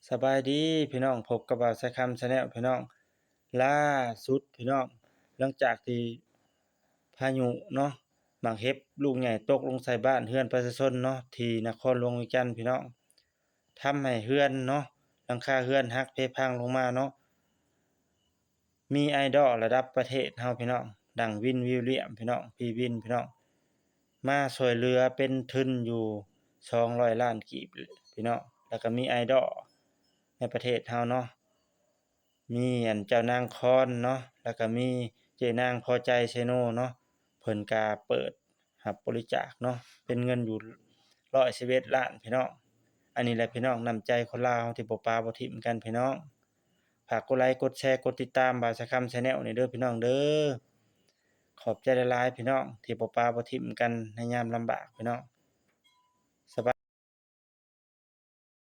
ສະບາຍດີພີ່ນ້ອງ, ພົບກັບບ່າວສາຍຄຳ Channel ພີ່ນ້ອງ. ລ່າສຸດພີ່ນ້ອງ, ຫຼັງຈາກທີ່ພາຍຸເນາະ ໝາກເຫັບລູກໃຫຍ່ຕົກລົງໃສ່ບ້ານເຮືອນປະຊາຊົນເນາະ ທີ່ນະຄອນຫຼວງວຽງຈັນພີ່ນ້ອງ, ທຳໃຫ້ເຮືອນເນາະ ຫຼັງຄາເຮືອນຫັກເພພັງລົງມາເນາະ. ມີໄອດອລລະດັບປະເທດເຮົາພີ່ນ້ອງ, ດັ່ງວິນ ວິວລຽມພີ່ນ້ອງ, ພີ່ວິນພີ່ນ້ອງ, ມາຊ່ວຍເຫຼືອເປັນທຶນຢູ່ສອງຮ້ອຍລ້ານກີບພີ່ນ້ອງ. ແລ້ວກໍມີໄອດອລໃນປະເທດເຮົາເນາະ, ມີອັນເຈົ້ານາງຄອນເນາະ, ແລ້ວກໍມີເຈ້ນາງພໍໃຈເຊໂນເນາະ, ເພິ່ນກະເປີດຮັບບໍລິຈາກເນາະ ເປັນເງິນຢູ່ຮ້ອຍສິບເອັດລ້ານພີ່ນ້ອງ. ອັນນີ້ແຫຼະພີ່ນ້ອງ, ນ້ຳໃຈຄົນລາວເຮົາທີ່ບໍ່ປາບໍ່ຖິ້ມກັນພີ່ນ້ອງ. ຝາກກົດໄລ ກົດແຊ ກົດຕິດຕາມບ່າວສາຍຄຳ Channel ນີ້ເດີພີ່ນ້ອງເດີ. ຂອບໃຈຫຼາຍໆພີ່ນ້ອງ ທີ່ບໍ່ປາບໍ່ຖິ້ມກັນໃນຍາມລຳບາກພີ່ນ້ອງ.